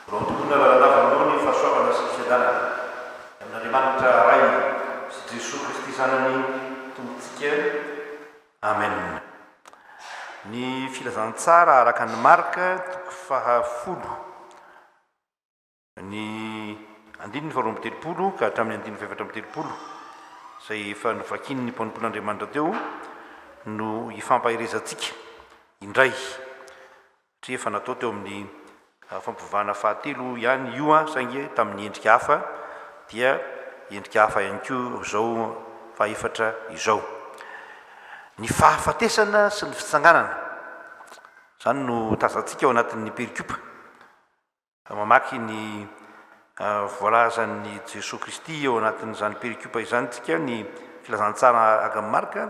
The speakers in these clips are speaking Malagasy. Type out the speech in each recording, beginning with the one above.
Rotombona lalandava aminao ny fahasoavana sy ny fiadanana avy amin'Andriamanitra Ray sy Jesoa Kristy Zanany Tompontsika. Amen. Ny Filazantsara araka an'i Marka toko fahafolo, ny andininy faharoa 32 ka hatramin'ny andininy fahefatra 30, izay efa novakian'ny mpanompon'Andriamanitra teo no hifampaherezantsika indray. Satria efa natao teo amin'ny fampivavahana fahatelo ihany io saingy tamin'ny endrika hafa dia endrika hafa ihany koa izao fahefatra izao. Ny fahafatesana sy ny fitsanganana, izany no tazantsika ao anatin'ny perikopa. Mamaky ny voalazan'i Jesoa Kristy ao anatin'izany perikopa izany tsika, ny filazantsara araka an'i Marka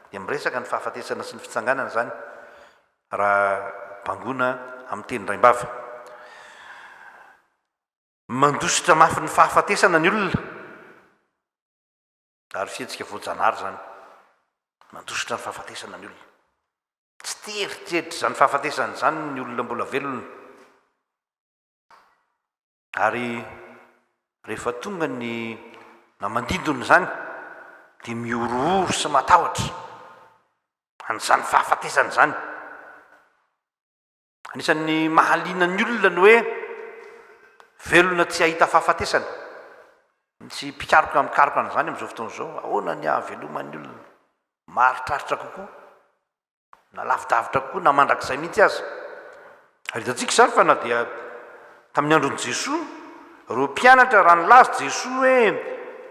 dia miresaka ny fahafatesana sy ny fitsanganana izany raha bangoina amin'ny teny raim-bava. Mandositra mafy ny fahafatesana ny olona ary fihetsika voajanahary izany. Mandositra ny fahafatesana ny olona. Tsy te hieritreritra izany fahafatesana izany ny olona mbola velona. Ary rehefa tonga ny na mandindona izany dia mihorohoro sy matahotra an'izany fahafatesana izany. Anisan'ny mahaliana ny olona ny hoe velona tsy hahita fahafatesana. Misy mpikaroka mikaroka an'izany amin'izao fotoana izao. Ahoana ny hahaveloman'ny olona? Maharitraritra kokoa, na lavidavitra kokoa, na mandrakizay mihitsy aza. Ary hitantsika izany fa na dia tamin'ny andron'i Jesoa, ireo mpianatra raha nilaza Jesoa hoe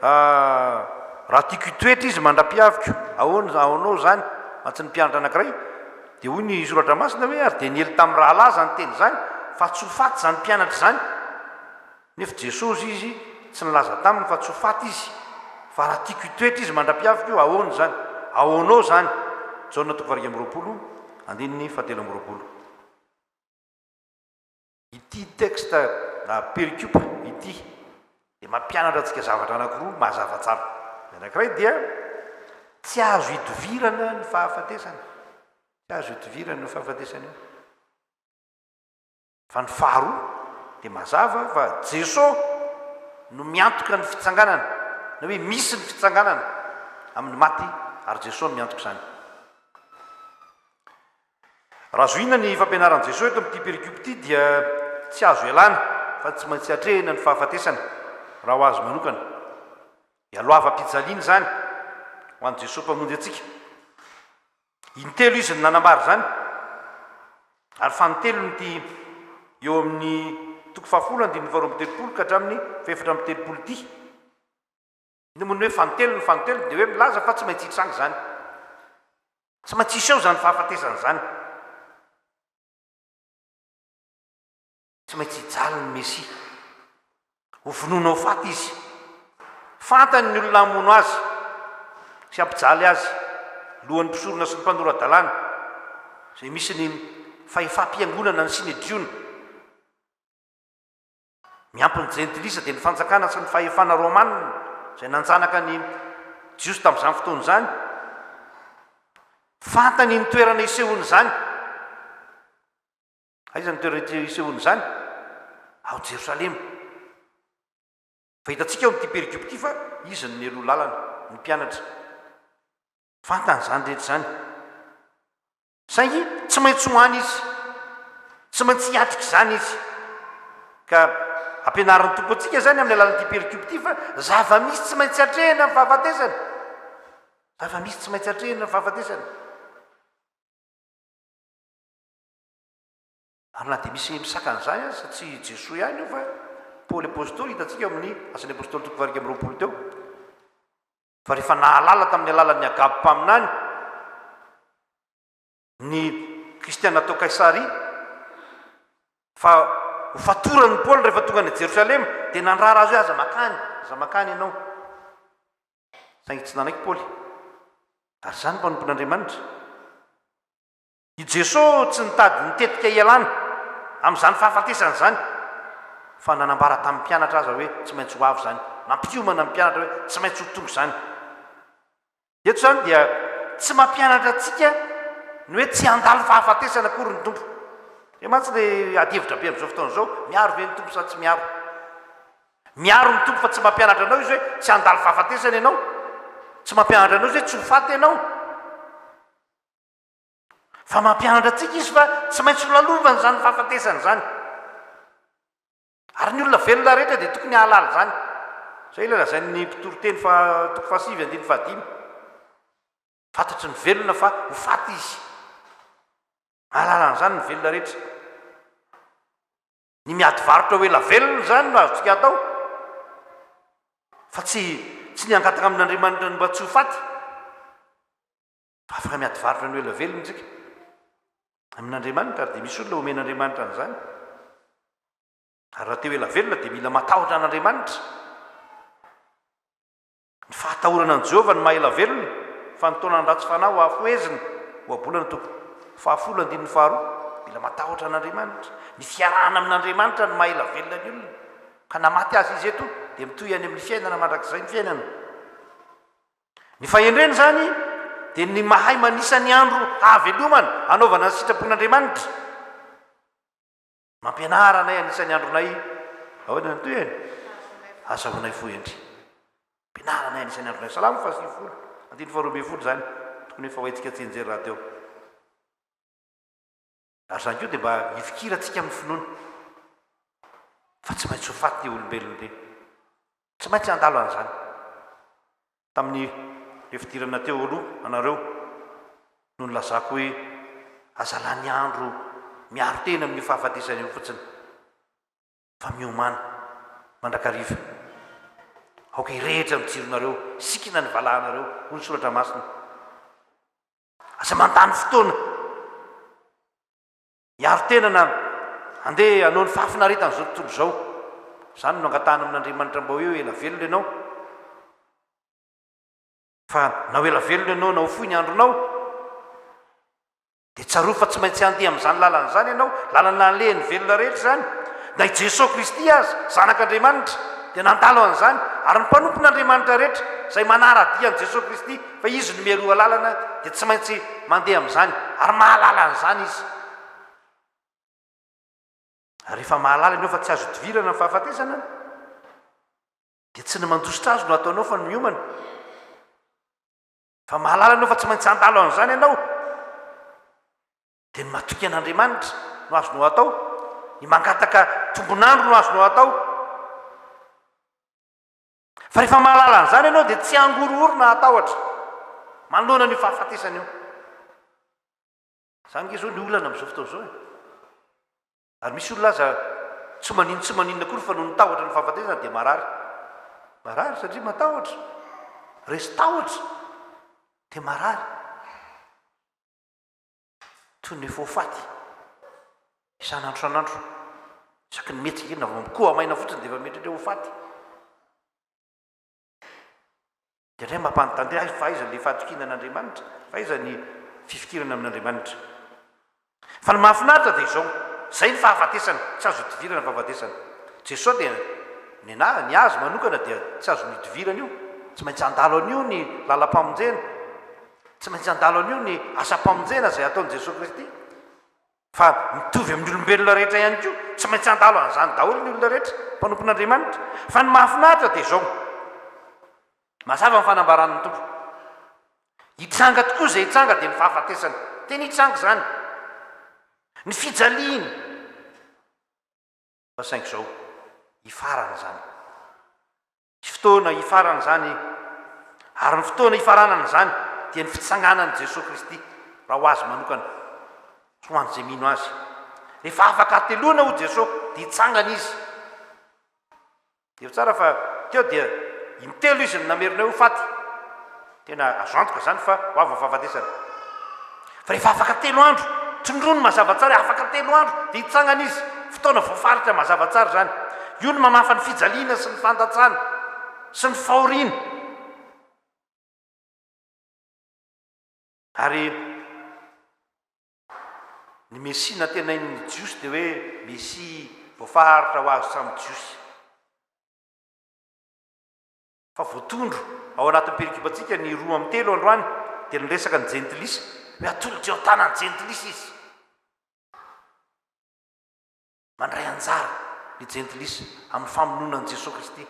raha tiako hitoetra izy mandra-piaviko, ahoana ahoanao izany? Mantsy ny mpianatra anankiray, dia hoy ny soratra masina hoe ary dia niely tamin'ny rahalahy izany teny izany fa tsy ho faty izany mpianatra izany. Nefa Jesosy izy tsy nilaza taminy fa tsy ho faty izy, fa raha tiako hitoetra izy mandra-piaviko, ahoana izany? Ahoanao izany? Jaona toko faha-21, andininy fahatelo amby 20. Ity texte na perikopa ity dia mampianatra antsika zavatra anankiroa mazava tsara. Ny anankiray dia tsy azo idovirana ny fahafatesana. Tsy azo idovirana io fahafatesana io. Fa ny faharoa dia mazava fa Jeso no miantoka ny fitsanganana, na hoe misy ny fitsanganana amin'ny maty ary Jeso no miantoka izany. Raha zohiana ny fampianaran'i Jeso eto amin'ity perikopa ity dia tsy azo ialana fa tsy maintsy atrehina ny fahafatesana raha ho azy manokana. Ialohavam-pijaliana izany ho an'i Jeso Mpamonjy antsika. Intelo izy no nanambara izany, ary fanintelony ity eo amin'ny toko fahafolo andininy faharoa 32 ka hatramin'ny fahefatra 34 ity. Inona moa ny hoe fanintelony? Fanintelony dia hoe milaza fa tsy maintsy hitranga izany. Tsy maintsy hiseho izany fahafatesana izany. Tsy maintsy hijaly ny Mesia. Hovonoina ho faty izy. Fantany ny olona hamono azy sy hampijaly azy, lohan'ny mpisorona sy ny mpanora-dalàna, izay misy ny fahefam-piangonana ny Synedriona. Miampy ny Jentilisa dia ny fanjakana sy ny fahefana romana izay nanjanaka ny Jiosy tamin'izany fotoana izany. Fantany ny toerana isehoan'izany. Aiza ny toerana isehoan'izany? Ao Jerosalema. Fa hitantsika ao amin'ity perikopa ity fa izy no nialoha lalana, ny mpianatra. Fantany izany rehetra izany. Saingy tsy maintsy ho any izy. Tsy maintsy hiatrika izany izy. Ka ampianarin'ny Tompo antsika izany amin'ny alalan'ity perikopa ity fa zava-misy tsy maintsy atrehina ny fahafatesana. Zava-misy tsy maintsy atrehina ny fahafatesana. Ary na dia misy misakana an'izany aza, tsy i Jesoa ihany io fa Paoly Apostoly, hitantsika ao amin'ny Asan'ny Apostoly toko faha-21 teo, fa rehefa nahalala tamin'ny alalan'ny Agabo mpaminany ny kristiana tao Kaisaria fa ho fatoran'i Paoly rehefa tonga any Jerosalema, dia nandrara azy hoe aza makany, aza makany ianao. Saingy tsy nanaiky Paoly. Ary izany mpanompon'Andriamanitra. I Jesoa tsy nitady ny tetika hialana amin'izany fahafatesana izany, fa nanambara tamin'ny mpianatra aza hoe tsy maintsy ho avy izany. Nampiomana ny mpianatra hoe tsy maintsy ho tonga izany. Eto izany dia tsy mampianatra antsika ny hoe tsy handalo fahafatesana akory ny Tompo. Izay mantsy ilay adihevitra be amin'izao fotoana izao, miaro ve ny Tompo sa tsy miaro? Miaro ny Tompo fa tsy mampianatra anao Izy hoe tsy handalo fahafatesana ianao. Tsy mampianatra anao Izy hoe tsy ho faty ianao. Fa mampianatra antsika Izy fa tsy maintsy ho lalovana izany fahafatesana izany. Ary ny olona velona rehetra dia tokony hahalala izany. Izay ilay lazain'ny mpitoriteny faha toko fahasivy andininy fahadimy. Fantatry ny velona fa ho faty izy. Mahalala an'izany ny velona rehetra. Ny miady varotra ho ela velona izany no azontsika atao. Fa tsy tsy ny hangataka amin'Andriamanitra ny mba tsy ho faty. Fa afaka miady varotra ny ho ela velona isika amin'Andriamanitra ary dia misy olona omen'Andriamanitra an'izany. Ary raha te ho ela velona dia mila matahotra an'Andriamanitra. Ny fahatahorana an'i Jehovah no maha ela velona, fa ny taonan'ny ratsy fanahy ho hafohezina. Ohabolana toko fahafolo andininy faharoa. Mila matahotra an'Andriamanitra. Ny fiarahana amin'Andriamanitra no maha ela velona ny olona. Ka na maty aza izy eto dia mitohy any amin'ny fiainana mandrakizay ny fiainana. Ny fahendrena izany dia ny mahay manisa ny andro hahavelomana, hanaovana ny sitrapon'Andriamanitra. Mampianara anay hanisa ny andronay, ahoana ny tohiny? Azahoanay fo hendry. Ampianara anay hanisa ny andronay. Salamo faha-90, andininy faha-12 izany, tokony efa ho haintsika tsianjery rahateo. Ary izany koa dia mba hifikirantsika amin'ny finoana fa tsy maintsy ho faty ny olombelona dia tsy maintsy handalo an'izany. Tamin'ny le fidirana teo aloha anareo no nilazako hoe aza lany andro miaro tena amin'io fahafatesana io fotsiny fa miomàna mandrakariva. Aoka hirehitra ny jironareo, hisikina ny valahanareo, hoy ny soratra masina. Aza mandany fotoana hiaro tena na handeha hanao ny fahafinaretan'izao tontolo izao. Izany no angatahana amin'Andriamanitra mba hoe ela velona ianao. Fa na ho ela velona ianao na ho fohy ny andronao, dia tsarovy fa tsy maintsy handeha amin'izany lalana izany ianao, lalana alehan'ny velona rehetra izany. Na i Jesoa Kristy aza, Zanak'Andriamanitra, dia nandalo an'izany, ary ny mpanompon'Andriamanitra rehetra izay manara-dia an'i Jesoa Kristy, fa Izy no mialoha lalana, dia tsy maintsy mandeha amin'izany, ary mahalala an'izany izy. Ary rehefa mahalala ianao fa tsy azo idivirana ny fahafatesana, dia tsy ny mandositra azy no ataonao fa ny miomana. Fa mahalala ianao fa tsy maintsy handalo an'izany ianao. Dia ny matoky an'Andriamanitra no azonao atao, ny mangataka tombon'andro no azonao atao. Fa rehefa mahalala an'izany ianao dia tsy hangorohoro na hatahotra manoloana an'io fahafatesana io. Izany nge izao ny olana amin'izao fotoana izao e. Ary misy olona aza tsy manino tsy maninona akory fa noho ny tahotra ny fahafatesana dia marary. Marary satria matahotra. Resy tahotra dia marary. Toy ny efa ho faty. Isan'andro isan'andro. Isaky ny mihetsika kely na vao mikoha maina fotsiny dia efa mieritreritra hoe ho faty. Dia indray mampanontany ahy fa aiza ilay fahatokiana an'Andriamanitra? Fa aiza ny fifikirana amin'Andriamanitra? Fa ny mahafinaritra dia izao, izay ny fahafatesana, tsy azo idivirana ny fahafatesana. Jesoa dia nenaha, ny azy manokana dia tsy azo nidivirana io, tsy maintsy handalo an'io ny lalam-pamonjena. Tsy maintsy handalo an'io ny asam-pamonjena izay ataon'i Jesoa Kristy. Fa mitovy amin'ny olombelona rehetra ihany koa, tsy maintsy handalo an'izany daholo ny olona rehetra, mpanompon'Andriamanitra. Fa ny mahafinaritra dia izao, mazava ny fanambaran'ny Tompo. Hitranga tokoa izay hitranga dia ny fahafatesana. Tena hitranga izany. Ny fijaliana. Fa saingy izao, hifarana izany. Hisy fotoana hifarana izany, ary ny fotoana hifaranana izany dia ny fitsanganan'i Jesoa Kristy, raha ho Azy manokana, sy ho an'izay mino Azy. Rehefa afaka hateloana hoy Jesoa, dia hitsangana Izy. Hevero tsara fa teo dia intelo Izy no namerina hoe ho faty. Tena azo antoka izany fa ho avy ny fahafatesana. Fa rehefa afaka telo andro, tondroiny mazava tsara hoe afaka telo andro dia hitsangana izy. Fotoana voafaritra mazava tsara izany. Io no mamafa ny fijaliana sy ny fandatsana sy ny fahoriana. Ary ny Mesia nantenain'ny Jiosy dia hoe Mesia voafaritra ho azy samy Jiosy. Fa voatondro ao anatin'ny perikopantsika ny roa amin'ny telo androany dia niresaka ny jentilisa, hoe atolotra eo an-tanan'ny jentilisa izy. Mandray anjara ny jentilisa amin'ny famonoana an'i Jesoa Kristy.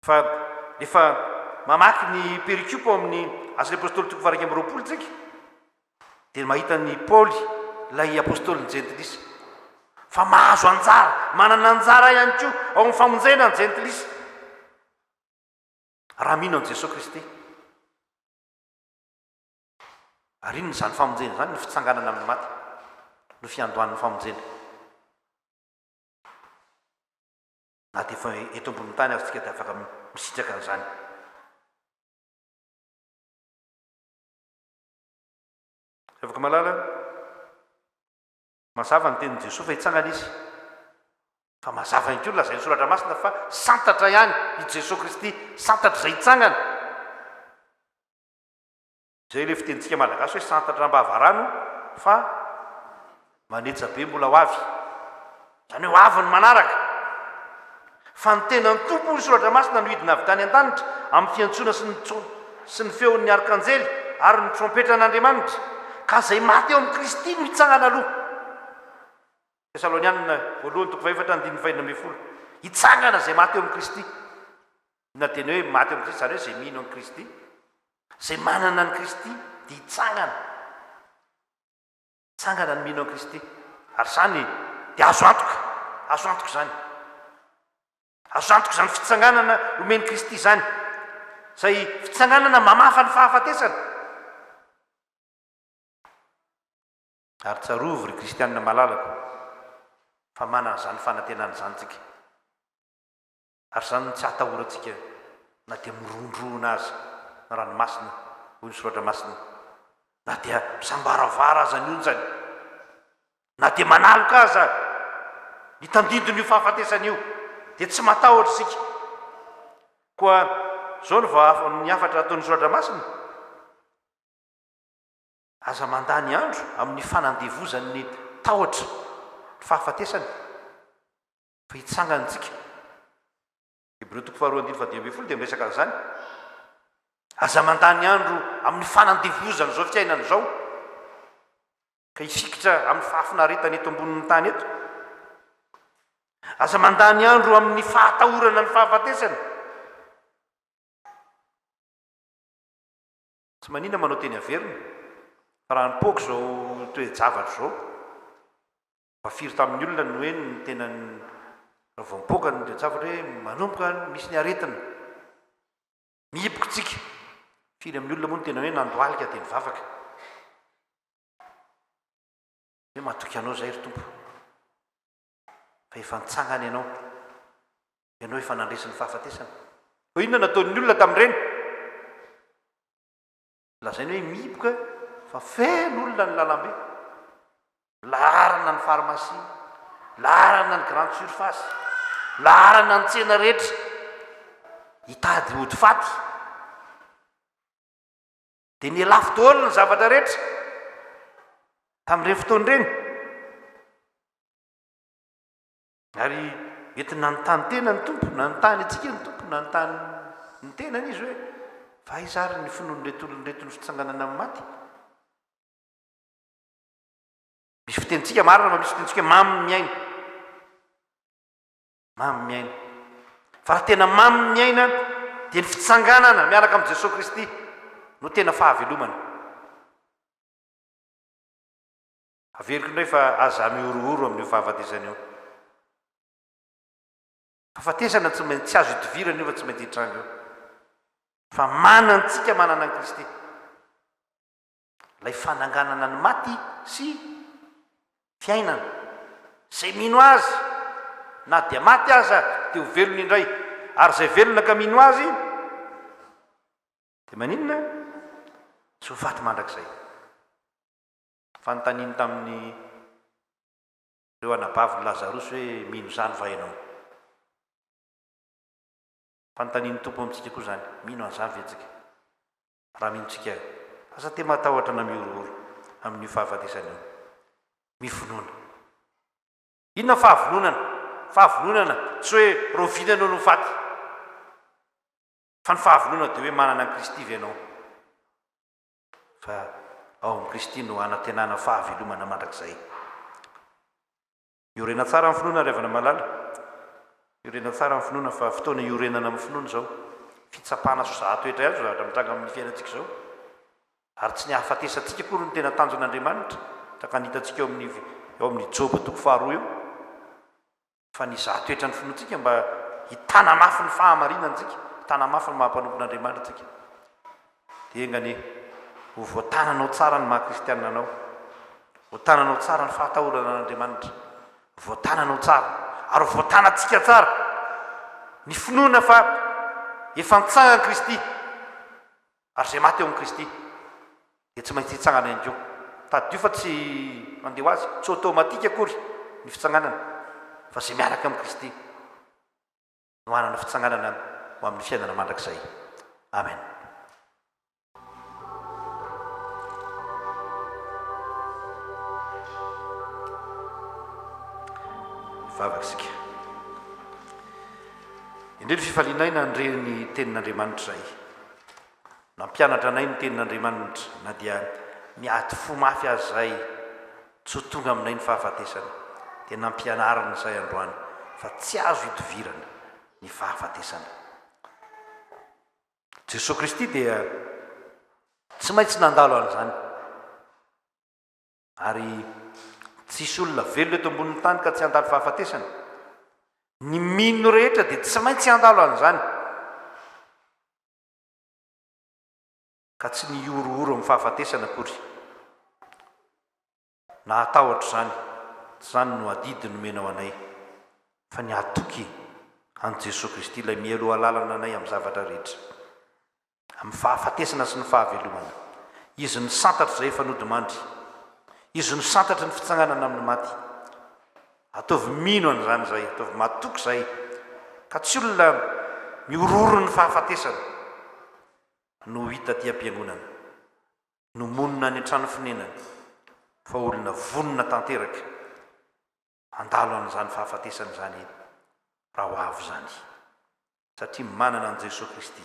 Fa rehefa mamaky ny perikopa ao amin'ny Asan'ny Apostoly toko faha-21 isika, dia mahita an'i Paoly, ilay apostolin'ny jentilisa, fa mahazo anjara, manana anjara ihany koa ao amin'ny famonjena ny jentilisa, raha mino an'i Jesoa Kristy. Ary inona izany famonjena izany? Ny fitsanganana amin'ny maty no fiandohan'ny famonjena. Na dia efa eto ambonin'ny tany aza isika dia afaka misitraka an'izany. Afaka malala, mazava ny tenin'i Jesoa fa hitsangana izy. Fa mazava ihany koa ny lazain'ny Soratra Masina fa santatra ihany i Jesoa Kristy, santatra izay hitsangana. Zay le fitenintsika malagasy hoe santatra ambava rano fa manetsa be mbola ho avy. Zany hoe ho avy ny manaraka. Fa ny tenan'ny Tompo hoy ny soratra masina no hidina avy tany an-danitra amin'ny fiantsoana sy ny sy ny feon'ny arkanjely ary ny trompetran'Andriamanitra. Ka izay maty eo amin'i Kristy no hitsangana aloha. Tesalonianina voalohany toko fahefatra andininy fahenina ambin'ny folo. Hitsangana izay maty eo amin'i Kristy. Na teny hoe maty eo amin'i Kristy, izany hoe izay mino an'i Kristy. Izay manana an'i Kristy dia hitsangana. Hitsangana ny mino an'i Kristy. Ary izany dia azo antoka. Azo antoka izany. Azo antoka izany fitsanganana omen'i Kristy izany. Izay fitsanganana mamafa ny fahafatesana. Ary tsarovy ry kristianina malalako fa manana izany fanantenana izany tsika. Ary izany no tsy ahatahorantsika na dia mirohondrohona aza ny ranomasina, hoy ny Soratra Masina, na dia misambaravara aza ny onjany, na dia manaloka aza ny tandindon'io fahafatesana io, dia tsy matahotra isika. Koa izao no vao ny hafatra ataon'ny Soratra Masina, Aza mandany andro amin'ny fanandevozan'ny tahotra ny fahafatesana. Fa hitsangana isika. Hebreo toko faharoa andininy fahadimy ambin'ny folo dia miresaka an'izany. Aza mandany andro amin'ny fanandevozana izao fiainana izao, ka hifikitra amin'ny fahafinaretana eto ambonin'ny tany eto. Aza mandany andro amin'ny fahatahorana ny fahafatesana. Tsy maninona manao teny averina, fa raha nipoaka izao toe-javatra izao, Fa firy tamin'ny olona no hoe ny tena raha vao mipoaka ny toe-javatra hoe manomboka misy ny aretina, mihiboka tsika. Firy amin'ny olona moa no tena hoe nandohalika dia nivavaka. Hoe matoky anao izay ry Tompo. Fa efa nitsangana ianao. Ianao efa nandresy ny fahafatesana. Fa inona nataon'ny olona tamin'ireny? Lazainy hoe mihiboka fa feno olona ny lalambe. Laharana ny pharmacie, laharana ny grande surface, laharana ny tsena rehetra hitady ody faty. Dia nihalafo daholo ny zavatra rehetra tamin'ireny fotoana ireny. Ary mety nanontany tena ny Tompo, nanontany antsika ny Tompo, nanontany ny tenany Izy hoe, fa aiza ary ny finoan'ireto olona ireto ny fitsanganana amin'ny maty? Misy fitenintsika marina fa misy fitenintsika hoe mamy ny miaina. Mamy ny miaina. Fa raha tena mamy ny miaina dia ny fitsanganana miaraka amin'i Jesoa Kristy no tena fahavelomana. Averiko indray fa aza mihorohoro amin'io fahafatesana io. Fahafatesana tsy maintsy tsy azo idivirana io fa tsy maintsy hitranga io. Fa manantsika manana an'i Kristy. Ilay fananganana ny maty sy fiainana. Izay mino Azy, na dia maty aza, dia ho velona indray. Ary izay velona ka mino Azy, dia maninona? Tsy ho faty mandrakizay. Fanontaniany tamin'ny ireo anabavin'i Lazarosy hoe, Mino izany va ianao? Fanontanian'ny Tompo amintsika koa izany, mino an'izany ve isika? Raha mino tsika, aza te matahotra na mihorohoro amin'io fahafatesana io. Mivonona. Inona ny fahavononana? Fahavononana tsy hoe rahoviana ianao no ho faty. Fa ny fahavononana dia hoe manana an'i Kristy ve ianao? Fa ao amin'i Kristy no anantenana fahavelomana mandrakizay. Miorena tsara amin'ny finoana ry havana malala. Miorena tsara amin'ny finoana fa fotoana iorenana amin'ny finoana izao. Fitsapana sy zaha-toetra ihany izao zavatra mitranga amin'ny fiainantsika izao. Ary tsy ny hahafatesantsika akory no tena tanjon'Andriamanitra, tahaka ny hitantsika eo amin'ny eo amin'ny Joba toko faharoa eo. Fa ny hizaha toetra ny finoantsika mba hitana mafy ny fahamarinana antsika, hitana mafy ny maha mpanompon'Andriamanitra antsika. Dia enga anie ho voatananao tsara ny maha kristianina anao, voatananao tsara ny fahatahorana an'Andriamanitra, voatananao tsara ary ho voatanantsika tsara ny finoana fa efa nitsangan'i Kristy ary izay maty eo amin'i Kristy dia tsy maintsy hitsangana ihany koa. Tadidio fa tsy mandeha ho azy, tsy automatique akory ny fitsanganana fa izay miaraka amin'i Kristy no hanana fitsanganana ho amin'ny fiainana mandrakizay. Amen. Hivavaka isika. Indreo ny fifalianay nandre ny tenin'Andriamanitra izay. Nampianatra anay ny tenin'Andriamanitra na dia miady fo mafy aza izahay tsy ho tonga aminay ny fahafatesana dia nampianarina izahay androany fa tsy azo idovirana ny fahafatesana. Jesoa Kristy dia tsy maintsy nandalo an'izany ary tsy hisy olona velona eto ambonin'ny tany ka tsy handalo fahafatesana. Ny mino rehetra dia tsy maintsy handalo an'izany. Ka tsy ny hihorohoro amin'ny fahafatesana akory na hatahotra izany, tsy izany no adidy nomenao anay, fa ny hatoky an'i Jesoa Kristy ilay mialoha lalana anay amin'ny zavatra rehetra, amin'ny fahafatesana sy ny fahavelomana. Izy no santatra izay efa nodimandry. Izy no santatry ny fitsanganana amin'ny maty. Ataovy mino an'izany izay, ataovy matoky izay, ka tsy olona mihorohoro ny fahafatesana no ho hita aty am-piangonana, no monina any an-trano fonenany, fa olona vonona tanteraka handalo an'izany fahafatesana izany raha ho avy izany, satria manana an'i Jesoa Kristy.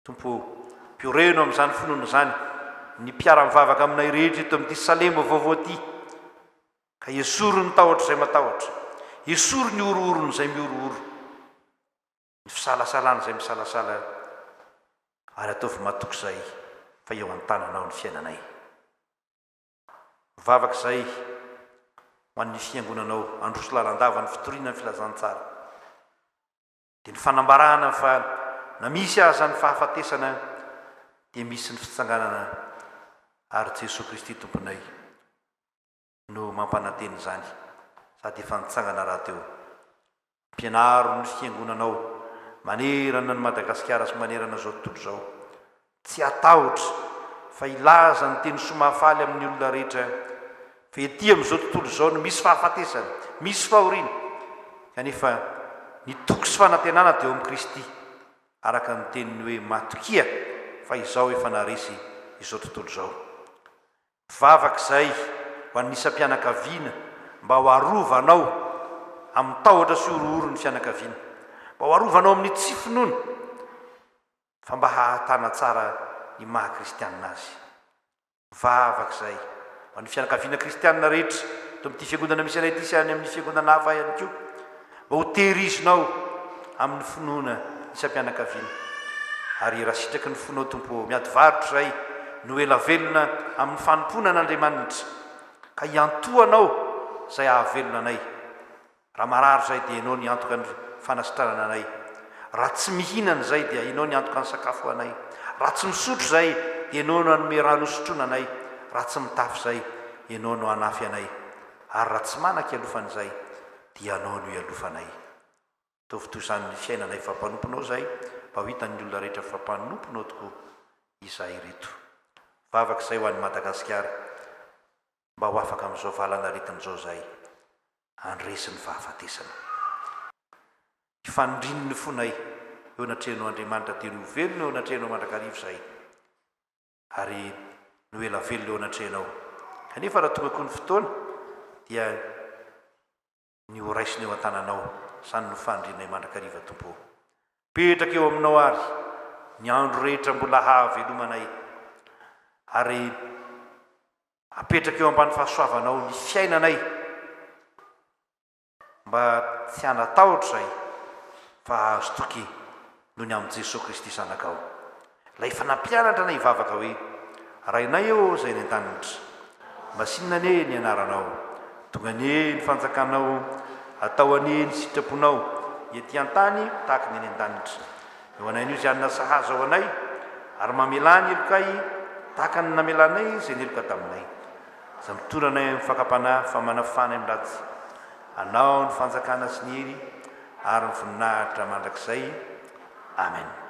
Tompo ô, mpioreno amin'izany finoana izany ny mpiara-mivavaka aminay rehetra eto amin'ity Salema vaovao ity, ka esory ny tahotr'izay matahotra, esory ny horohoron'izay mihorohoro, ny fisalasalan'izay misalasala, ary ataovy matoky izahay fa eo an-tananao ny fiainanay. Mivavaka izahay ho an'ny Fiangonanao, handroso lalandava ny fitoriana ny filazantsara. Dia ny fanambarana fa na misy aza ny fahafatesana dia misy ny fitsanganana ary Jesoa Kristy Tomponay no mampanantena izany sady efa nitsangana rahateo. Ampianaro ny fiangonanao manerana an'i Madagasikara sy manerana izao tontolo izao Tsy hatahotra fa hilaza ny teny soa mahafaly amin'ny olona rehetra fa ety amin'izao tontolo izao no misy fahafatesana, misy fahoriana, kanefa ny toky sy fanantenana dia ao amin'i Kristy, araka ny teniny hoe matokia fa izaho efa naharesy izao tontolo izao. Mivavaka izay ho an'ny isam-pianakaviana mba ho arovanao amin'ny tahotra sy horohoro ny fianakaviana, mba ho arovanao amin'ny tsy finoana, fa mba hahatana tsara ny maha kristianina azy. Mivavaka izahay ho an'ny fianakaviana kristianina rehetra eto amin'ity fiangonana misy anay ity sy any amin'ny fiangonana hafa ihany koa, mba ho tehirizinao amin'ny finoana isam-pianakaviana. Ary raha sitraky ny fonao Tompo ô, miady varotra izahay no ela velona amin'ny fanompoana an'Andriamanitra, ka hiantohanao izay hahavelona anay. Raha marary izahay dia Ianao niantoka ny fanasitranana anay. Raha tsy mihinana izahay dia Ianao niantoka ny sakafo ho anay. Raha tsy misotro izahay dia Ianao no hanome rano hosotroina anay. Raha tsy mitafy izahay, Ianao no hanafy anay. Ary raha tsy manan-kialofana izahay dia Ianao no hialofanay. Ataovy toy izany ny fiainanay fa mpanomponao izahay, mba ho hitan'ny olona rehetra fa mpanomponao tokoa izahay ireto. Vavaka izay ho an'i Madagasikara mba ho afaka amin'izao valan'aretina izao izahay. Handresy ny fahafatesana. Ny fanirian'ny fonay eo anatrehanao Andriamanitra dia ny ho velona eo anatrehanao mandrakariva izahay ary ny ho ela velona eo anatrehanao. Kanefa raha tonga koa ny fotoana dia ny ho raisina eo an-tananao. Izany no fanirianay mandrakariva Tompo ô. Mipetraka eo aminao àry ny andro rehetra mbola hahavelomanay ary apetraka eo ambany fahasoavanao ny fiainanay. Mba tsy hanatahotra izahay fa hahazo toky noho ny amin'i Jesoa Kristy Zanakao, Ilay efa nampianatra anay hivavaka hoe, Rainay ô izay any an-danitra, masinina anie ny anaranao, tonga anie ny fanjakanao, atao anie ny sitraponao ety an-tany tahaka ny any an-danitra. Eo anay anio izay hanina sahaza ho anay, ary mamelà ny helokay tahaka ny namelanay izay neloka taminay. Aza mitondra anay amin'ny fakam-panahy fa manafana amin'ny ratsy. Anao ny fanjakana sy ny hery ary ny voninahitra mandrakizay. Amen.